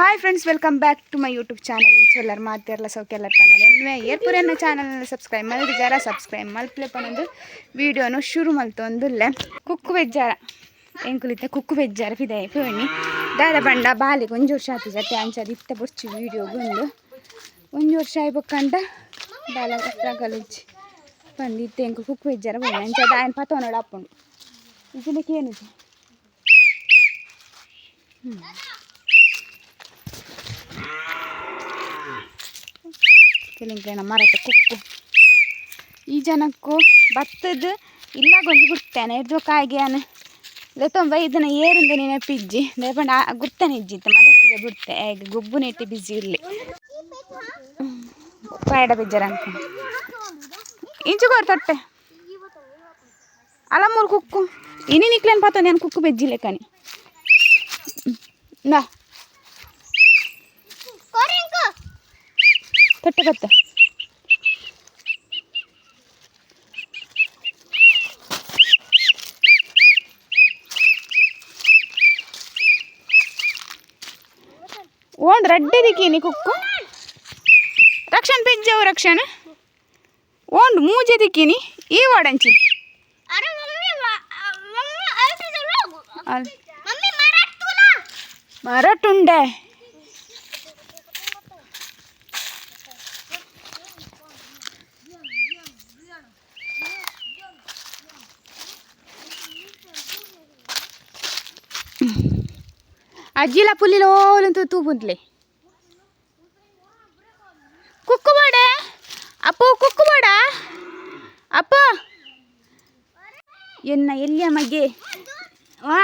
Hi friends, welcome back to my YouTube channel. ಇಂಚೊಲ್ಲರ್ ಮಾತೆರ್ಲ ಸೌಖ್ಯಲ್ಲರ್ ಪನ್ನೆ ಎನ್ವೆ ಏರ್ಪುರೆನ್ನ channel subscribe ಮಲ್ದಿಜಾರ subscribe ಮಲ್ಪ್ಲೆ ಪನೊಂದು ವೀಡಿಯೋನು ಶುರು ಮಲ್ತೊಂದುಲ್ಲೆ. ಕುಕ್ಕು ಬೆಜ್ಜಾರ ಎಂಕುಲಿತ್ತೆ, ಕುಕ್ಕು ಬೆಜ್ಜಾರ ಪಿದಾಯಿ ಪೋಯಿನಿ. ದಾದ ಪಂಡ ಬಾಲೆಗ್ ಒಂಜಿ ವರ್ಷ ಆತಿಜತೆ, ಅಂಚಾದ್ ಇತ್ತೆ ಬೊರ್ಚಿ ವೀಡಿಯೋಗು ಉಂದು. ಒಂಜಿ ವರ್ಷ ಆಯ್ಬೊಕ್ಕಂಡ ದಾಲ ಪ್ರಗಲಿಜ್ಜಿ ಪಂದ್ ಇತ್ತೆ ಎಂಕುಲು ಕುಕ್ಕು ಬೆಜ್ಜಾರ ಪೋಯಿನಿ. ಅಂಚಾದ್ ಆಯನ್ ಪತೊನೊಡು ಆಪುಂಡು, ಇಜ್ಜಿಂಡ ಕೇನುಜಿ. ತೆಲಿಂಕನ ಮರತ ಕುಕ್ಕು ಈ ಜನಕ್ಕೂ ಬತ್ತದ ಇಲ್ಲ ಗೊಂಜಿ ಗುರ್ತೇನೆ ಹಿಡ್ದು ಕಾಯಿಗೆ ಅನ್ ಲೆತ್ತೊಂಬ ಇದನ್ನ ಏರಿಂದ ನೆನಪಿಜ್ಜಿ. ದಾಯೆ ಆ ಗುರ್ತನೆ ಇಜ್ಜಿತ್ತು ಮದತ್ತಿದ ಬಿಡ್ತೆ ಹೇಗೆ ಗೊಬ್ಬು ನೆಟ್ಟಿ ಬಿಸಿ ಇರ್ಲಿ ಪಾಯಡ ಬೆಜ್ಜಾರ ಅನ್ಕೊಂಡು ಇಂಚು ತೊಟ್ಟೆ ಅಲ್ಲ ಮೂರು ಕುಕ್ಕು ಇನಿ ನಿಕ್ಲೇನು ಪಾತ ನಾನು ಕುಕ್ಕು ಬೆಜ್ಜಿಲೆ ಕಣಿ ನಾ ತೊಟ್ಟೆ ಬತ್ತ. ಓಂಡ್ ರಡ್ಡೆ ದಿಕ್ಕೀನಿ ಕುಕ್ಕು ರಕ್ಷಣ್ ಪೆಜ್ಜವು ರಕ್ಷಣ್ ಓಂಡ್ ಮೂಜೆ ದಿಕ್ಕೀನಿ ಈ ವಾಡಂಚಿ. ಮರಟುಂಡೆ. ಅಜ್ಜಿಲ ಪುಲ್ಲಿಲ ಓಲಂತ ತೂ ಬಂದ್ಲೆ. ಕುಕ್ಕು ಬೇಡ ಅಪ್ಪು, ಕುಕ್ಕು ಬೇಡ ಅಪ್ಪ. ಎನ್ನ ಎಲ್ಲಿಯ ಮಗೆ ವಾ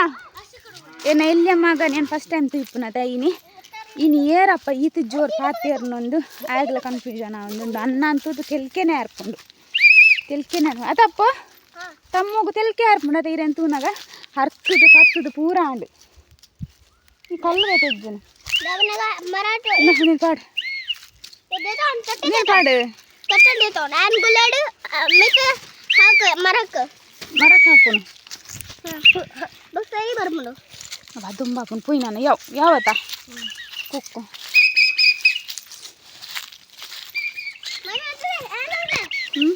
ಎನ್ನ ಎಲ್ಲಿಯ ಮಗ ನಾನು ಫಸ್ಟ್ ಟೈಮ್ ತೂಪುನ ಇನಿ ಇನಿ ಏರಪ್ಪ ಈತ ಜೋರು ಪಾತೇರ್ನೊಂದು ಆಗಲ ಕನ್ಫ್ಯೂಷನ್ ಒಂದು ಅನ್ನ ಅಂತದ್ದು ತೆಲ್ಕೆನೆ ಹಾರ್ಕೊಂಡು ತೆಲ್ಕೆನೆ ಅದಪ್ಪ ತಮ್ಮಗು ತೆಲ್ಕೆ ಹಾರ್ಪುಂಡು. ಅದ ಇರೇನು ತೂನಾಗ ಹರ್ತದು ಪತ್ತದು ಪೂರ ಆಂಡು. ಈ ಕಲ್ಲು ತೆಜ್ಜನ ನೀನು ಪಾಡು, ನೀನು ಪಾಡು. ಮರಕ್ಕೆ ಮರಕ್ಕೆ ಹಾಕುನು ದುಂಬಾಪುನು ಪುಯ್ ನಾನು ಯಾವ ಯಾವತ್ತ ಕುಕ್ಕು. ಹ್ಞೂ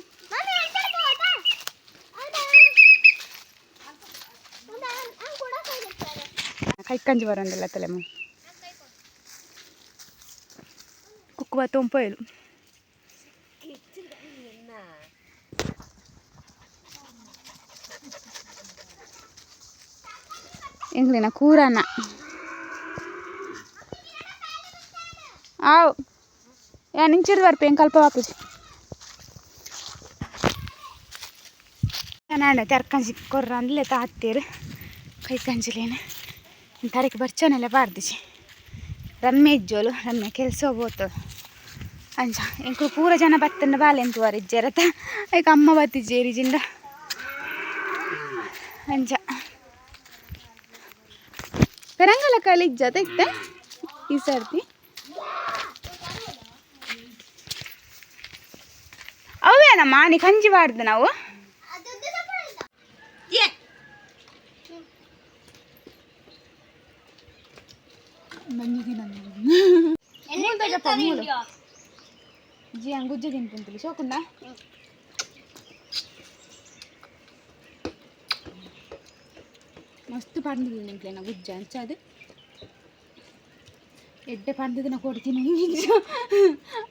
ಕೈಕಂಜಿ ಬರಂದಿಲ್ಲ ತಲೆ ಕುಕ್ಕುವ ತೊಂಪೊಯ್ಲು. ಎಂಕ್ಲೆನ ಕೂರನ ಆವ್ ಯಾನ್ ಇಂಚಿರ್ದು ಬರ್ಪೆ ಎಂಕ್ ಅಲ್ಪ ಬಾಪುಜಿ. ನಾಂಡ ತರ್ಕಂಜಿ ಕೊರ್ರ ಅಂದ್ಲೆ ತಾತ್ತೇರು ಕೈಕಂಜಿಲೇನು ತರಕ್ಕೆ ಬರ್ಚನೆಲ್ಲ ಪಾಡ್ದಿಜಿ. ರಮ್ಮೆ ಇಜ್ಜೋಲು ರಮ್ಮೆ ಕೆಲಸ ಹೋತು. ಅಂಚ ಎಂಕುಲು ಪೂರ ಜನ ಬತ್ತಂಡ ಬಾಲೆನ್ ತೂವರೆ ಇಜ್ಜೆರತ, ಐಕ್ ಅಮ್ಮ ಬತ್ತಿಜ್ಜೇರಿ ಜಿಂಡ. ಅಂಚ ಪೆರಂಗಲ ಕಲಿ ಇಜ್ಜತ ಇತ್ತೆ ಈ ಸರ್ತಿ. ಅವೇನಮ್ಮ ನೀ ಕಂಜಿ ಬಾರ್ದು ನಾವು ಮೂಲು ಜಿ ಗುಜ್ಜೆ ತಿನ್ಪುಂತಲಿ ಶೋಕುಂಡ ಮಸ್ತ್ ಪಂಡಿದ್ದೀನಿ ನಿಂಕ್ಲೆನ ಗುಜ್ಜ. ಅಂಚ ಅದು ಎಡ್ಡೆ ಪಂಡಿದಿನ ಕೊಡ್ತೀನಿ.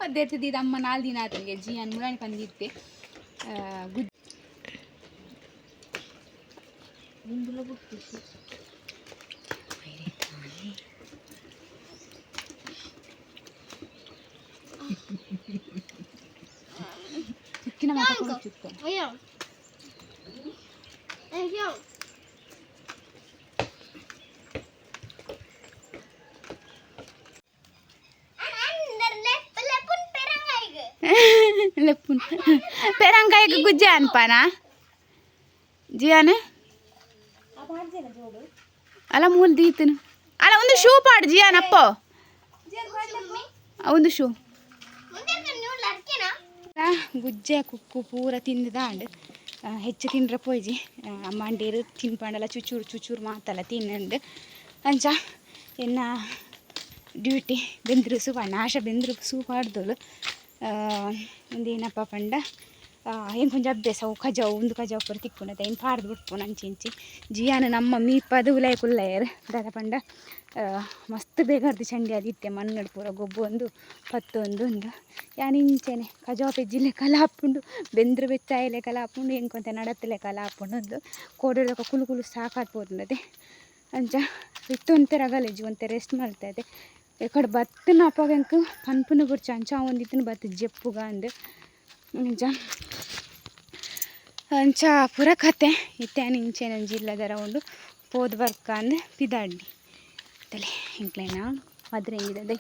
ಅದೇ ಅಮ್ಮ ನಾಲ್ ದಿನ ಆತನಿಗೆ ಜಿಯಾನ್ ಮುರಾಣಿ ಪಂದಿತ್ತೆ ಗುಜ್ಜ. ಚಿಕ್ಕಿನ ಮಾತಾಕೊಂಡು ಚಿಕ್ಕ ಲೆಪ್ಪುನ್ ಪೆರಂಗಾಯಿಗೆ ಗುಜ್ಜೆ ಅನ್ಪಾನ ಜಿಯಾನೆ ಅಲ್ಲ ಮೂಲ ದೀತನು ಅಲ್ಲ ಒಂದು ಶೂ ಪಾಡು ಜಿಯಾನ್ ಅಪ್ಪ ಒಂದು ಶೂ. ಗುಜ್ಜೆ ಕುಕ್ಕು ಪೂರ ತಿಂದುದಾಂಡ್ ಹೆಚ್ಚು ತಿಂಡ್ರೆ ಪೋಯ್ಜಿ ಅಮ್ಮಂಡೀರು ತಿನ್ಪಂಡಲ ಚುಚೂರು ಚುಚೂರು ಮಾತಲ್ಲ ತಿನ್ನಂದು. ಅಂಚ ಎನ್ನ Duty ಬೆಂದ್ರು soup ನಾಶ ಬೆಂದ್ರು ಸೂಪ್ ಆಡ್ದೋಳು. ಒಂದೇನಪ್ಪ ಪಂಡ ಎಂಕ್ ಒಂಜಿ ಅಭ್ಯಾಸ ಅವು ಕಜವು ಉಂದು ಕಜವು ಪೂರ ತಿಕ್ಕುಂಡತೆ ಐನ್ ಪಾಡ್ದು ಬುಡ್ಪುನು ಅಂಚಿ ಇಂಚಿ. ಜಿಯಾನ ನಮ್ಮ ಮೀಪದು ಉಲಾಯಿ ಕುಲ್ಲಯೆರ್ ದಾದ ಪಂಡ ಮಸ್ತ್ ಬೇಗರ್ದ್ ಚಂಡಿ ಆದಿತ್ತೆ ಮಣ್ಣು ಪೂರ ಗೊಬ್ಬು ಒಂದು ಪತ್ತೊಂದು ಉಂದು. ಯಾನ್ ಇಂಚೆನೆ ಕಜವು ಪೆಜ್ಜಿ ಲೆಕ್ಕಲ ಆಪುಂಡು, ಬೆಂದ್ರು ಬೆಚ್ಚ ಆಯಿ ಲೆಕ್ಕಲ ಆಪುಂಡು, ಎಂಕೊಂತೆ ನಡತ್ ಲೆಕ್ಕಲ ಆಪುಂಡು. ಉಂದು ಕೋಡೆದಕ ಕುಲು ಕುಲು ಸಾಕಾದ್ ಪೋತುಂಡತೆ. ಅಂಚ ಇತ್ತೆ ಒಂತೆ ರಗಲೆಜಿ ಒಂತೆ ರೆಸ್ಟ್ ಮಲ್ತದೆ. ಎಕಡೆ ಬತ್ತಿನ ಅಪಗ ಎಂಕ್ ಪನ್ಪುನ ಬೊರ್ಚಿ ಅಂಚ ಆವೊಂದಿತ್ತಿನ ಬತ್ತ್ ಜೆಪ್ಪುಗ ಅಂದ್. ಅಂಚ ಅಂಚ ಪೂರ ಕತೆ. ಇತ್ತೆ ಯಾನ್ ಇಂಚೆನೆ ಒಂಜಿ ಇಲ್ಲದ ರೌಂಡು ಪೋದು ಬರ್ಕ ಅಂದ್ ಪಿದಾಡ್ನಿ. ತಲೆ ಎಂಕ್ಲೆನ ಮದ್ರೆಂಗಿದದೆ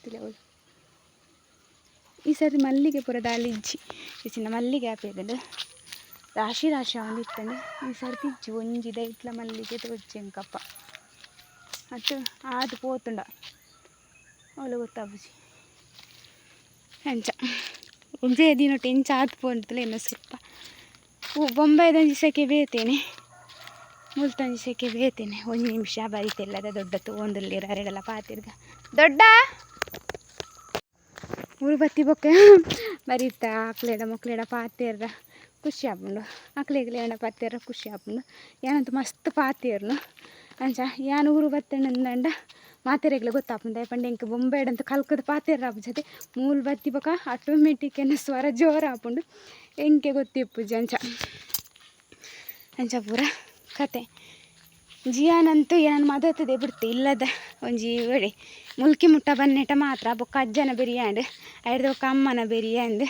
ತಲೆ. ಈ ಸರ್ತಿ ಮಲ್ಲಿಗೆ ಪೂರ ದಾಲ ಇಜ್ಜಿ, ಈ ಚಿನ್ನ ಮಲ್ಲಿಗೆ ಆಪೇದ್ಂಡ್ ರಾಶಿ ರಾಶಿ ಆವೊಂದಿತ್ತಂಡ್. ಈ ಸರ್ತಿ ಇಜ್ಜಿ, ಒಂಜಿ ದೈಟ್ಲ ಮಲ್ಲಿಗೆ ತೋಜಿ ಎಂಕಪ್ಪ. ಅತ್ ಆದ್ ಪೋತುಂಡ ಅವ್ಲು ಗೊತ್ತಾಪುಜಿ. ಅಂಚ ಒಂಜೇ ದಿನೊಟ್ಟು ಎಂಚ ಆತ್ ಪೋಂಡುತ್ತಲೆ ಎನ್ನ ಸುರ್ಪ. ಬೊಂಬಾಯ್ದೊಂಜಿ ಸೆಕೆ ಬೇತೇನೆ, ಮುಲ್ತೊಂಜಿ ಸೆಕೆ ಬೇತೇನೆ. ಒಂಜಿ ನಿಮಿಷ ಬರಿತೆಲ್ಲದ ದೊಡ್ಡ ತೂವೊಂದುಲ್ಲೆರ್ ಅರೆಡಲ ಪಾತೆರ್ಗ. ದೊಡ್ಡ ಊರು ಬತ್ತಿ ಬೊಕ್ಕ ಬರಿತ ಆಕ್ಲೆಡ ಮೊಕ್ಲೆಡ ಪಾತೆರ್ರ ಖುಷಿ ಆಪುಂಡು. ಅಕ್ಲೆಗ್ಲ ಪಾತೆರ್ರ ಖುಷಿ ಆಪುಂಡು. ಯಾನಂತೂ ಮಸ್ತ್ ಪಾತೆರ್ನು. ಅಂಚ ಯಾನ್ ಊರು ಬತ್ತೆಂಡ ಮಾತೆರೆಗ್ಲ ಗೊತ್ತಾಪುಂಡು. ದಾಯೆ ಪಂಡ ಎಂಕ್ ಬೊಂಬಾಯ್ಡ್ ಕಲ್ಕದ ಪಾತೆರ್ರ ಆಪುಜತೆ. ಮೂಲು ಬತ್ತಿ ಬೊಕ್ಕ ಆಟೋಮೆಟಿಕ್ ಎನ್ನ ಸ್ವರ ಜೋರು ಆಪುಂಡು, ಎಂಕೆ ಗೊತ್ತಿಪ್ಪುಜಿ. ಅಂಚ ಅಂಚ ಪೂರ ಕತೆ. ಜಿಯಾನಂತೂ ಯಾನ್ ಮದತುದೆ ಬುಡ್ತೆ ಇಲ್ಲದ ಒಂಜಿ ಒಡೆ ಮುಲ್ಕಿ ಮುಟ್ಟ ಬನ್ನೆಟ ಮಾತ್ರ. ಬೊಕ್ಕ ಅಜ್ಜನ ಬೆರಿಯಾಂಡ್, ಐಡ್ದ್ ಬೊಕ್ಕ ಅಮ್ಮನ ಬೆರಿಯಾಂಡ್.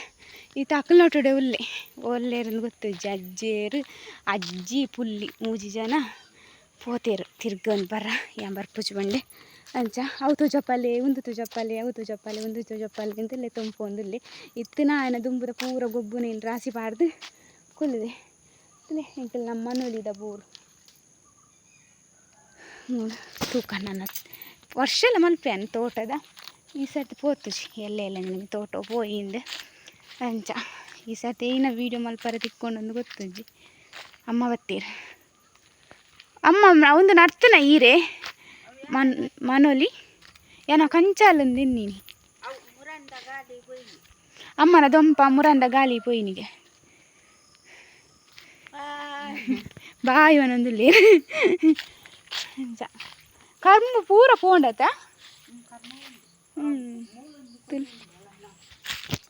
ಇತ್ತೆ ಅಕಲ್ನೊಟ್ಟುಡೆ ಉಲ್ಲೆ ಒಲ್ಲೆರಂದ್ ಗೊತ್ತುಜ್ಜಿ. ಅಜ್ಜೆರ್ ಅಜ್ಜಿ ಪುಲ್ಲಿ ಮೂಜಿ ಜನ ಪೋತೆರ್ ತಿರ್ಗೊಂದು ಬರ ಯಾನ್ ಬರ್ಪುಜಿ ಪಂಡೆ. ಅಂಚ ಅವು ತೋಜಪ್ಪಲೆ ಉಂದು ತೋಜಪ್ಪಲೆ ಅವು ತೋಜಪ್ಪಲೆ ಉಂದು ತೋಜಪ್ಪಲೆ ಅಂತೆಲ್ಲ ತೊಂಪೊಂದುಲ್ಲೆ. ಇತ್ತಿನ ಆಯನ ದುಂಬುದ ಪೂರ ಗೊಬ್ಬುನೇನು ರಾಸಿ ಪಾಡ್ದು ಕುಲ್ಲುದೆ. ಎಂಕಲ್ ನಮ್ಮ ಮನೊಲಿದ ಬೋರು ತೂಕ. ನನ್ನ ವರ್ಷಲ ಮಲ್ಪೆನ್ ತೋಟದ ಈ ಸರ್ತಿ ಪೋತುಜಿ ಎಲ್ಲೆ ಎಲ್ಲ ನಿಮಗೆ ತೋಟ ಪೋಯಿಂದ್. ಅಂಚ ಈ ಸರ್ತಿ ಏನ ವೀಡಿಯೋ ಮಲ್ಪರೆ ತಿಕ್ಕೊಂಡೊಂದು ಗೊತ್ತುಜ್ಜಿ. ಅಮ್ಮ ಬತ್ತೀರ್ ಅಮ್ಮ ಒಂದು ನರ್ತನ ಈರೆ ಮನೊಲಿ ಏನೋ ಕಂಚಾಲಂದು ನೀನಿ ಅಮ್ಮನ ದೊಂಪ ಮುರಂದ ಗಾಲಿ ಪೋಯಿನಿಗೆ ಬಾಯಿ ಒಂದೊಂದುಲ್ಲೆ. ಅಂಚ ಕರ್ಮ ಪೂರ ಪೋಂಡತ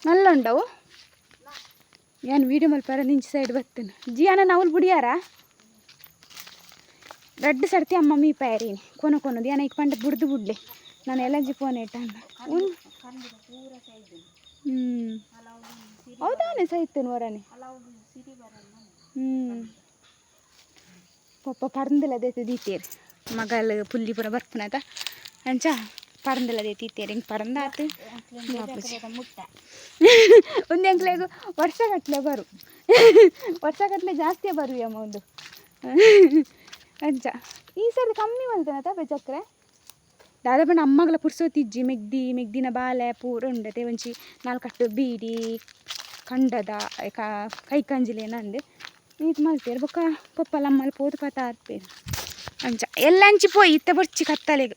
ನಲ್ಲ ಉಂಡವು. ಯಾನ್ ವೀಡಿಯೋ ಮಲ್ಪರ ನಿಂಚಿ ಸೈಡ್ ಬತ್ತನ ಜಿಯಾನ ನವುಲು ಬುಡಿಯಾರ ರಡ್ಡ್ ಸರ್ತಿ ಅಮ್ಮ ಮೀಪಾಯರೀನಿ ಕೊನ ಕೊನದು. ಯಾನ ಈಗ ಪಂಡ ಬುಡ್ದು ಬುಡ್ಲೆ ನಾನು ಎಲ್ಲಂಜಿ ಫೋನ್ ಇಟ್ಟ. ಹ್ಞೂ ಹೌದಾನೆ ಸೈತೇನು ವರನೆ. ಹ್ಞೂ ಪೊಪ್ಪ ಪರ್ಂದಲ ದೇತು ದೀತೇರು ಮಗಲ್ ಪುಲ್ಲಿ ಪೂರ ಬರ್ಪುನತ. ಅಂಚ ಪರಂದಲ ದೇತಿ ಹಿಂಗೆ ಪರಂದಾತು ಒಂದು ಎಂಕ್ಲೆಗ್ ವರ್ಷಗಟ್ಟಲೆ ಬರು, ವರ್ಷಗಟ್ಟಲೆ ಜಾಸ್ತಿ ಬರು ಅಮ್ಮ ಒಂದು. ಅಂಚ ಈ ಸರಿ ಕಮ್ಮಿ ಮಲ್ತನತ ಬೆಚಕ್ರೆ ದಾದ ಪಂಡ ಅಮ್ಮಗಲ ಪುರ್ಸೊತ್ತಿಜ್ಜಿ. ಮೆಗ್ದಿ ಮೆಗ್ದಿನ ಬಾಲೆ ಪೂರ ಉಂಡತೆ. ಒಂಜಿ ನಾಲ್ಕಟ್ಟು ಬೀಡಿ ಕಂಡದ ಕೈ ಕಂಜಿಲೇನ ಅಂದ್ ಈತ್ ಮಲ್ತೇರು. ಬೊಕ್ಕ ಪೊಪ್ಪಲ ಅಮ್ಮಲ್ ಪೋದು ಪತ ಆರ್ಪೇರು. ಅಂಚ ಎಲ್ಲ ಅಂಚಿ ಪೋಯಿ ಇತ್ತೆ ಬೊರ್ಚಿ ಕತ್ತಲೆಗ್.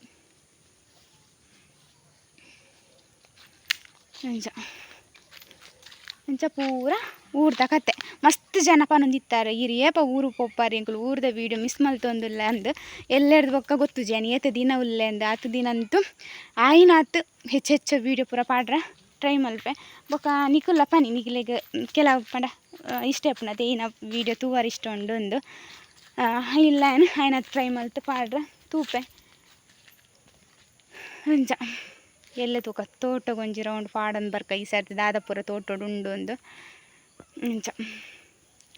ಅಂಚ ಅಂಚ ಪೂರ ಊರ್ದ ಕತೆ. ಮಸ್ತ್ ಜನ ಪನೊಂದಿತ್ತಾರೆ ಈರ್ ಏಪ ಊರು ಪೋಪಾರ್, ಎಂಕುಲು ಊರ್ದ ವೀಡಿಯೋ ಮಿಸ್ ಮಲ್ತೊಂದುಲ್ಲ ಅಂದ್. ಎಲ್ಲೆರ್ದ್ ಬೊಕ್ಕ ಗೊತ್ತುಜಿ ಯಾನ್ ಏತ್ ದಿನ ಉಲ್ಲೆ ಅಂದ್. ಆತ್ ದಿನ ಅಂತೂ ಆಯಿನಾತ್ ಹೆಚ್ಚು ಹೆಚ್ಚು ವೀಡಿಯೋ ಪೂರ ಪಾಡ್ರ ಟ್ರೈ ಮಲ್ಪೆ. ಬೊಕ್ಕ ನಿಕುಲ್ಲ ಪನಿ ನಿಕ್ಲೆಗ್ ಕೆಲವು ಪಂಡ ಇಷ್ಟ ಇಪ್ಪುನತೆ ಈನ ವೀಡಿಯೋ ತೂವರೆ ಇಷ್ಟ ಉಂಡು ಅಂದ್. ಇಲ್ಲ ಆಯ್ನಾತ್ ಟ್ರೈ ಮಲ್ತ್ ಪಾಡ್ರ ತೂಪೆ. ಅಂಚ ಎಲ್ಲೆ ತೂಕ ತೋಟಗೊಂಜಿ ರೌಂಡ್ ಪಾಡೊಂದು ಬರ್ಕ ಈ ಸರ್ತಿ ದಾದ ಪೂರ ತೋಟೊಡು ಉಂಡು ಅಂದ್. ಅಂಚ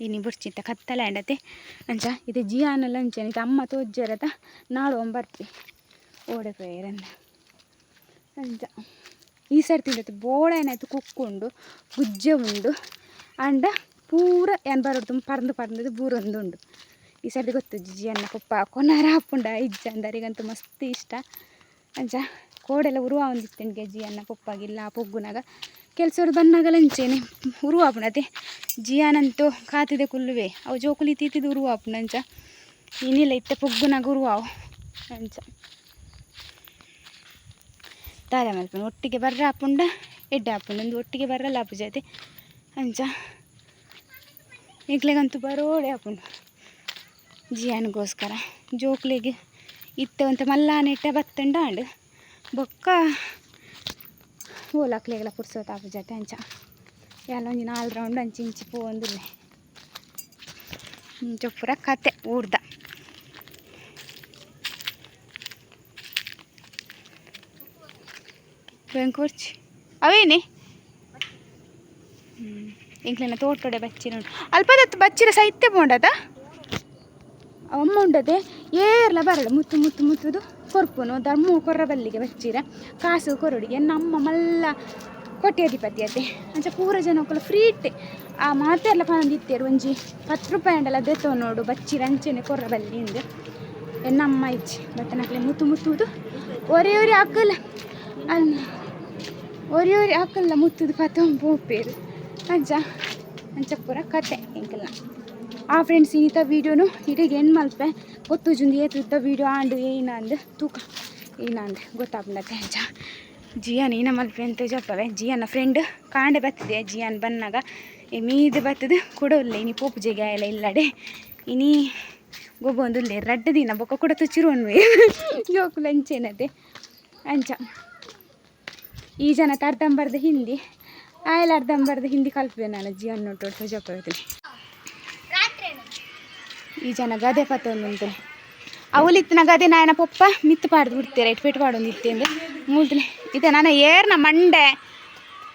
ಇನಿ ಬೊರ್ಚಿತ್ತ ಕತ್ತಲೆ ಆಂಡತೆ. ಅಂಚ ಇತ್ತೆ ಜಿಯಾನಲ ಅಂಚನೆ ಇತ್ತೆ ಅಮ್ಮ ತೋಜ್ಜೆರತ ನಾಡೊಂದು ಬರ್ಪೆ ಓಡೆ ಪೋಯೆರಂದ್. ಅಂಚ ಈ ಸರ್ತಿ ಉಂಡತೆ ಬೋಳಾಯ್ನಾತ್ ಕುಕ್ಕು ಉಂಡು, ಗುಜ್ಜೆ ಉಂಡು. ಆಂಡ ಪೂರ ಯಾನ್ ಬರೊಡು ಪರ್ಂದ್ ಪರ್ಂದ್ ಬೂರೊಂದುಂಡು. ಈ ಸರ್ತಿ ಗೊತ್ತುಜ್ಜಿ ಜಿಯನ್ನ ಪೊಪ್ಪ ಕೊನಾರ ಆಪುಂಡ ಇಜ್ಜ ಅಂದ್. ಅರೆಗಂತೂ ಮಸ್ತ್ ಇಷ್ಟ. ಅಂಚ ಕೋಡೆಲ್ಲ ಉರುವ ಆವೊಂದಿತ್ತೆಂಗೆ ಜಿಯನ್ನ ಪೊಪ್ಪಗಿಲ್ಲ ಪೊಗ್ಗುನಾಗ ಕೆಲಸರು ಬನ್ನಾಗಲ ಅಂಚೆನೆ ಉರುವ ಆಪುಂಡು ಅತೆ. ಜಿಯಾನಂತೂ ಕಾತಿದೆ ಕುಲ್ಲುವೆ ಅವು ಜೋಕುಲು ಇತ್ತಿತ್ತಿದ್ದು ಉರುವ ಆಪುಂಡು. ಅಂಚ ಇನಿಲ ಇತ್ತೆ ಪೊಗ್ಗುನಾಗ ಉರುವಾವು. ಅಂಚ ದಾದ ಮಲ್ಪುನು ಒಟ್ಟಿಗೆ ಬರ್ರ ಆಪುಂಡ ಎಡ್ಡೆ ಆಪುಂಡು ಒಂದು ಒಟ್ಟಿಗೆ ಬರ್ರಲ್ಲ ಆಪುಜತೆ. ಅಂಚ ಎಂಕ್ಲೆಗಂತೂ ಬರೋಡೆ ಆಪುಂಡು ಜಿಯಾನ್ಗೋಸ್ಕರ. ಜೋಕ್ಲೆಗ್ ಇತ್ತೆ ಒಂತೆ ಮಲ್ಲಾನೆಟ್ಟೆ ಬತ್ತಂಡ ಆಂಡ್ ಬೊಕ್ಕ ಓಲ್ ಅಕ್ಲೆಗ್ಲ ಪುರ್ಸೊತ್ತು ಆಪುಜತೆ. ಅಂಚ ಯಾಲ ಒಂಜಿ 4 ರೌಂಡ್ ಅಂಚಿ ಇಂಚಿ ಪೋವೊಂದುಲ್ಲೆ. ಇಂಚ ಪೂರ ಕತೆ ಊರ್ದ. ಬೆಂಕುರ್ಚಿ ಅವೇನೆ ಎಂಕ್ಲೆನ ತೋಟೊಡೆ ಬಚ್ಚಿರ ಉಂಡು. ಅಲ್ಪದತ್ತು ಬಚ್ಚಿರ ಸೈತ್ಯ ಪೋಂಡದ ಅಮ್ಮ ಉಂಡದೆ ಏರ್ಲ ಬರಲ್ಲ ಮುತ್ತು ಮುತ್ತು ಮುತ್ತುದು ಕೊರ್ಪುನು ಧರ್ಮ ಕೊರ್ರ ಬಲ್ಲಿಗೆ ಬಚ್ಚಿರ ಕಾಸು ಕೊರೊಡಿಗೆ ನಮ್ಮ ಮಲ್ಲ ಕೋಟ್ಯಾಧಿಪತಿ ಅತೆ. ಅಂಚ ಪೂರ ಜನಕ್ಕುಲ ಫ್ರೀ ಇಟ್ಟೆ ಆ ಮಾತೆರ್ಲ ಪನೊಂದಿತ್ತೆರ್ ಒಂಜಿ 10 ರೂಪಾಯಿ ಅಂಡಲ ದೆತ್ತೊ ನೋಡು ಬಚ್ಚಿರ ಅಂಚೆನೆ ಕೊರ್ರ ಬಲ್ಲಿ ಇಂದ್ ಎನ್ನಮ್ಮ ಇಜ್ಜಿ ಬತ್ತನಕ್ಲೆ ಮುತ್ತು ಮುತ್ತುದು ಒರಿ ಒರಿ ಅಕ್ಕಲ ಅನ್ ಒರಿ ಒರಿ ಅಕ್ಕಲ್ಲ ಮುತ್ತುದು ಪತ್ತೊಂದು ಪೋಪೇರು. ಅಂಚ ಅಂಚ ಪೂರ ಕತೆ ಎಂಕಲ್ನ. ಆ ಫ್ರೆಂಡ್ಸ್ ಈತ ವೀಡಿಯೋನು ಇಡೀ ಎಂಡ್ ಮಲ್ಪೆ ಗೊತ್ತುಜುಂದು ಏತುತ್ತ ವೀಡಿಯೋ ಆಂಡು ಏನಾಂದು ತೂಕ ಏನಾಂದು ಗೊತ್ತಾಪುಂಡತೆ. ಅಂಚ ಜಿಯಾನ್ ಈನ ಮಲ್ಪೆ ಅಂತ ಜಪ್ಪವೆ. ಜಿಯಾನ ಫ್ರೆಂಡ್ ಕಾಂಡೆ ಬತ್ತಿದೆ. ಜಿಯಾನ್ ಬನ್ನಾಗ ಮೀದು ಬತ್ತದು ಕೂಡ ಉಲ್ಲೆ ಇನಿ ಪೋಪುಜೆಗೆ ಆಯಲ ಇಲ್ಲಡೆ ಇನಿ ಗೊಬ್ಬೊಂದುಲ್ಲೆ ರಡ್ಡ್ ದಿನ ಬೊಕ್ಕ ಕೂಡ ತುಚಿರು ಜೋಕುಲು ಅಂಚೆನತೆ. ಅಂಚ ಈ ಜನ ಅರ್ಧಂಬರ್ಧ ಹಿಂದಿ ಆಯಲ ಅರ್ಧಂಬರ್ಧ ಹಿಂದಿ ಕಲ್ಪೆ ನಾನು ಜಿಯಾನ್ ನೋಟು ಜಪ್ಪವೆ. ಈ ಜನ ಗದೆ ಪತ್ತೊಂದುಂಟು ಅವಲಿತ್ತಿನ ಗದೆ ನಾಯನ ಪೊಪ್ಪ ಮಿತ್ತು ಪಾಡ್ದು ಬಿಡ್ತೀರ ಇಟ್ಟು ಪೆಟ್ಟು ಪಾಡೊಂದು ಇತ್ತೆ ಮೂಲ್ತನೆ ಇತ್ತೆ ನಾನು ಏರ್ನ ಮಂಡೆ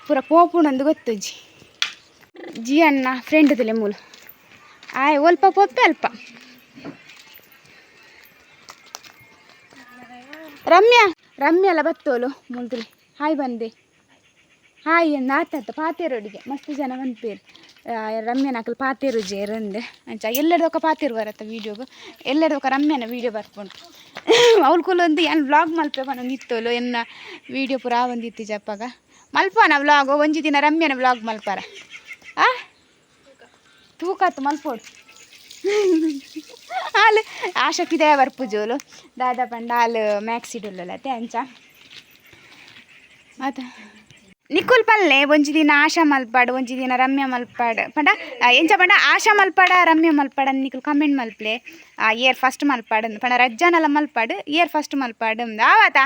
ಪೂರ ಪೋಪುಂಡೊಂದು ಗೊತ್ತುಜ್ಜಿ. ಜಿ ಅಣ್ಣ ಫ್ರೆಂಡ್ ತುಲೆ ಮೂಲು ಆಯ್ ಒಲ್ಪ ಪೊಪ್ಪೆ ಅಲ್ಪ ರಮ್ಯಾ ರಮ್ಯಾ ಎಲ್ಲ ಬತ್ತೋಲು ಮೂಲ್ತುಲೆ ಹಾಯ್ ಬಂದೆ ಹಾಯ್ ಎಂದು ಆತ ಪಾತೇರೋಡಿಗೆ ಮಸ್ತ್ ಜನ ಬಂದ್ಪೇರು ರಮ್ಯನ ಅಕಲ್ ಪಾತೇರು ಜೇರಂದೆ. ಅಂಚ ಎಲ್ಲೆಡದೊಕ್ಕ ಪಾತೇರು ಬರತ್ತ ವೀಡಿಯೋಗು ಎಲ್ಲೆಡದೊಕ್ಕ ರಮ್ಯನ ವೀಡಿಯೋ ಬರ್ಪುಂಡು. ಅವ್ಲು ಕುಲೊಂದು ಏನು ವ್ಲಾಗ್ ಮಲ್ಪೆ ಪನೊಂದು ಇತ್ತೋಲು ಎನ್ನ ವೀಡಿಯೋ ಪೂರ ಒಂದಿತ್ತು ಜಪ್ಪಾಗ ಮಲ್ಪನ ವ್ಲಾಗ್ ಒಂಜಿ ದಿನ ರಮ್ಯನ ವ್ಲಾಗ್ ಮಲ್ಪಾರ ಆ ತೂಕಾತು ಮಲ್ಪೋಡು ಆಲ್ ಆಶಾ ಪಿದಾಯ ಬರ್ಪುಜೋಲು ದಾದಾ ಪಂಡ ಆಲ್ ಮ್ಯಾಕ್ಸಿಡುಲ್ಲತೆ. ಅಂಚ ಆತ ನಿಕುಲ್ ಪಲ್ಲೆ ಒಂಜಿ ದಿನ ಆಶಾ ಮಲ್ಪಾಡ್ ಒಂಜಿ ದಿನ ರಮ್ಯ ಮಲ್ಪಾಡ್ ಪಂಡ ಎಂಚ ಪಂಡ ಆಶಾ ಮಲ್ಪಾಡ ರಮ್ಯ ಮಲ್ಪಾಡ ನಿಕುಲ್ ಕಮೆಂಟ್ ಮಲ್ಪ್ಲೆ ಏರ್ ಫಸ್ಟ್ ಮಲ್ಪಾಡ್ ಪಂಡ ರಜ್ಜಾನಲ ಮಲ್ಪಾಡ್ ಏರ್ ಫಸ್ಟ್ ಮಲ್ಪಾಡ್ ಆವಾತ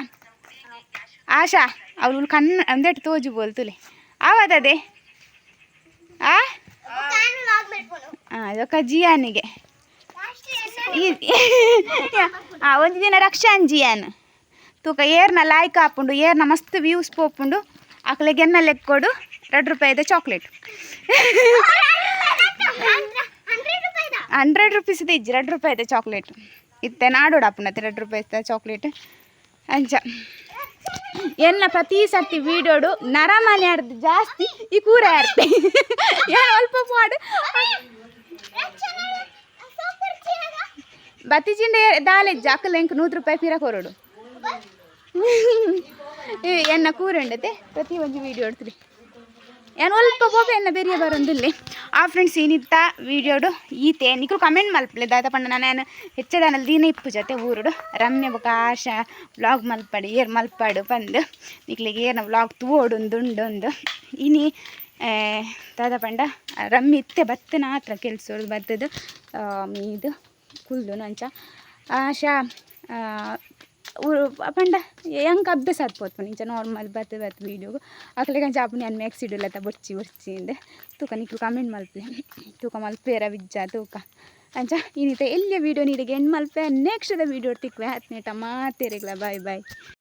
ಆಶಾ ಅವಳು ಕಣ್ಣು ಅಂದೆಟ್ ತೋಜು ಬೋಲ್ತುಲೆ ಆವಾತದೆ ಆ ಅದೊಕ್ಕ ಜಿಯಾನಿಗೆ ಒಂಜಿ ದಿನ ರಕ್ಷಾನ್ ಜಿಯಾನ್ ತೂಕ ಏರ್ನ ಲಾಯ್ಕ್ ಆಪುಂಡು ಏರ್ನ ಮಸ್ತ್ ವ್ಯೂಸ್ ಪೋಪುಂಡು ಅಕ್ಲೆಗ್ ಎನ್ನ ಲೆಕ್ಕೊಡು 2 ರೂಪಾಯಿದ ಚಾಕ್ಲೇಟ್ 100 ರುಪೀಸ್ ಇಜ್ಜಿ 2 ರೂಪಾಯಿದ ಚಾಕ್ಲೇಟ್ ಇತ್ತೆ ನಾಡೋಡು ಆಪುಂಡತೆ 2 ರೂಪಾಯಿದ ಚಾಕ್ಲೇಟ್. ಅಂಚ ಎನ್ನ ಪ್ರತಿ ಸರ್ತಿ ವೀಡಿಯೋಡು ನರಮನೆ ಅರ್ಧ ಜಾಸ್ತಿ ಈ ಕೂರ ಅರ್ತೆ ಏನು ಅಲ್ಪ ಪಾಡು ಬತ್ತಿ ಚಿಂಡೆ ದಾಲೆಜ್ಜ ಅಕ್ಕಲ ಎಂಕ್ 100 ರೂಪಾಯಿ ಪಿರ ಕೊರಡು ಎನ್ನ ಕೂರಂಡತೆ ಪ್ರತಿ ಒಂಜಿ ವೀಡಿಯೋ ಇಡ್ತೀರಿ ಏನು ಅಲ್ಪ ಪೋಪೆ ಎನ್ನ ಬೆರಿಯ ಬರೋದಿಲ್ಲ. ಆ ಫ್ರೆಂಡ್ಸ್ ಏನಿತ್ತ ವೀಡಿಯೋಡು ಈತೆ ನಿಕುಲು ಕಮೆಂಟ್ ಮಲ್ಪಲೆ ದಾದ ಪಂಡ ನಾನು ಹೆಚ್ಚದಾನಲ್ಲಿ ದೀನ ಇಪ್ಪು ಜೊತೆ ಊರುಡು ರಮ್ಯ ಬೊಕ ಆಶಾ ವ್ಲಾಗ್ ಮಲ್ಪಾಡು ಏರ್ ಮಲ್ಪಾಡು ಪಂದು ನಿಕ್ಲೆಗ್ ಏರ್ನ ವ್ಲಾಗ್ ತೂವೊಡು ಉಂಡು ಇನಿ ದಾದ ಪಂಡ ರಮ್ಯ ಇತ್ತೆ ಬತ್ತನ ಆತ್ರ ಕೆಲ್ಸೋಡು ಬತ್ತದು ಮೀದು ಕುಲ್ದುನು. ಅಂಚ ಆಶಾ ಊರು ಪಂಡ ಎಂಕ್ ಅಭ್ಯಾಸ ಆತ್ಪೋತ್ಪುಂಡು ಇಂಚ ನಾರ್ಮಲ್ ಬತ್ತು ಬತ್ತು ವೀಡಿಯೋಗು ಅಕ್ಲೆಗ್ ಅಂಚ ಆಪುಂಡು ಯಾನ್ ಮ್ಯಾಕ್ಸ್ ಇಡುಲತ್ತ ಬೊರ್ಚಿ ಬೊರ್ಚಿ ಇಂದ್ ತೂಕ ನಿಕ್ಲು ಕಮೆಂಟ್ ಮಲ್ಪಲೆ ತೂಕ ಮಲ್ಪೇರ ವಿಜ್ಜ ತೂಕ. ಅಂಚ ಇನ್ನಿತ ಎಲ್ಲಿಯ ವೀಡಿಯೋ ನೀರಿಗೆ ಎಂಡ್ ಮಲ್ಪೆ ನೆಕ್ಸ್ಟ್ ದ ವೀಡಿಯೋ ತಿಕ್ವೆ ಹತ್ತನೇಟ ಮಾತೇರೆಗ್ಲ ಬಾಯ್ ಬಾಯ್.